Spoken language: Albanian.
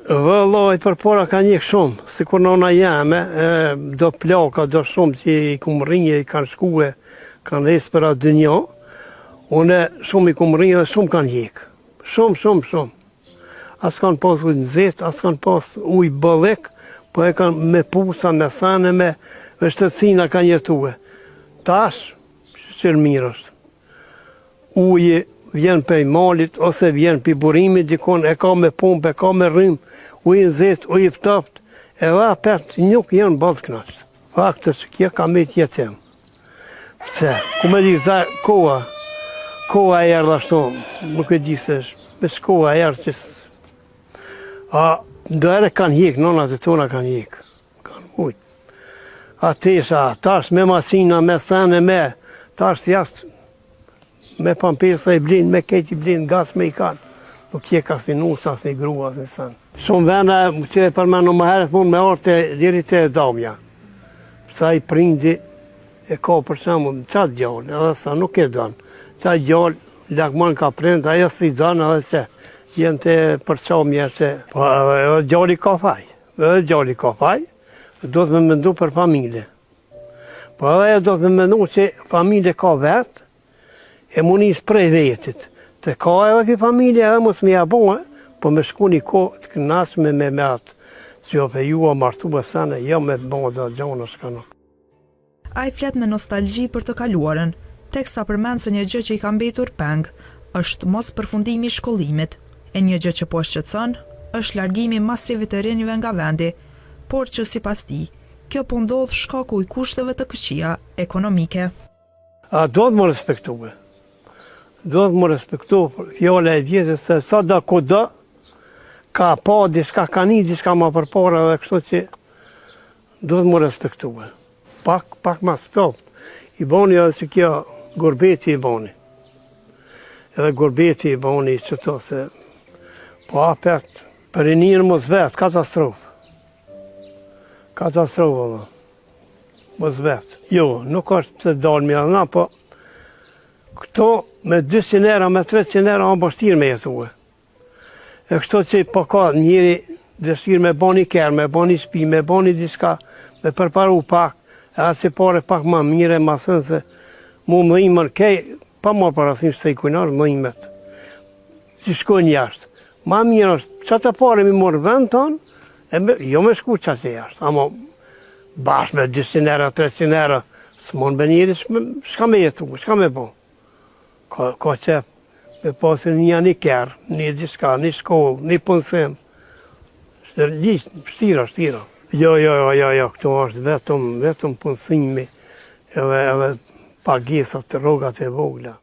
Vëllai përpara ka hjek shumë, sikur nona jeme, e, do plaka, do shumë që i kum rrinje, i kanë shkue, kanë hec për atë dynjo, une shumë i kum rrinje dhe shumë kanë hjek. Shumë, shumë, shumë. As kanë pas ujë nxehtë, as kanë pas ujë bollek, po e kanë me pusa, me sane, me vështirësina kanë jetue. Tash, shyqyr mirë është. Uji vjen prej malit ose vjen prej burimit dikun e ka me pumpë e ka me rrymë, ujë i nxehtë, ujë i ftohtë, edhe apet nuk janë boll të kënaqtë. Fakt është që kjo ka met jetim. Pse? Ku me di za koha, koha e erdh ashtu, nuk e di se veç koha e erdh që a ndonjëherë kanë hjek, nonat e tona kanë hjek. Kanë mujt. A tesha, tash me maqina, me sene, me, tash jashtë, me pampesa i blin, me kejt i blin, gas me i kanë. Nuk hjek asnjë nusë, asnjë grua, asnjë sen. Shumë vena që e përmenu më herët mund me ardh deri te e damja. Pse ai prindi e ka për shembull qatë djalë, edhe sa nuk e don. Qatë djalë lakmon ka prind, ajo s'i don edhe se jenë të përçamje të... Po edhe, edhe djali ka faj. Edhe djali ka faj, duhet me mendu për familje. Po edhe ajo duhet me mendu që familje ka vetë, e mu nis prej vetit. Të ka edhe ki familje edhe mos me ja bo, po me shku një kohë të kënaqshme me me atë, që jo fejua, martu e sene, jo me bo dhe gjona shka nuk. Ai flet me nostalgji për të kaluarën, teksa përmend se një gjë që i ka mbetur peng është mospërfundimi i shkollimit, e një gjë që po e shqetëson është largimi masiv i të rinjve nga vendi, por që sipas tij, kjo po ndodh shkaku i kushteve të këqija ekonomike. A duhet m'u respektue? Duhet m'u respektu fjala e vjetër se sado kudo ka pa diçka, ka ni diçka ma përpara dhe kështu që Duhet m'u respektue. Pak, pak ma ftohtë. I boni edhe që kjo gurbeti i boni. Edhe gurbeti i boni që to se po apet për rininë mos vet, katastrofë. Katastrofë, vëlla. Mos vet. Jo, nuk është të dalmi edhe na, po këto me 200 euro, me 300 euro, a vështirë me jetue. E kështu që po ka njeri dëshirë me bo një kerr, me bo një shpi, me bo një diçka, me përparu pak, e asi pare pak ma mire, ma sën se mu më dhimën, kej, pa marrë parasysh se i kujna është më dhimet, që shkojnë jashtë. Ma mirë është, qato pare mi morë vend tonë, e me, jo me shku qatë jashtë, amo bash me 200 euro, 300 euro, s'mund be njeri, shka me jetu, shka me bo. Ka, ka qef me pasë një një kerr, një diçka, një shkollë, një punësim. Vështirë, vështirë. Jo, jo, jo, jo, jo, këtu është vetëm, vetëm punësimi edhe, edhe pagesat, rrogat e vogla.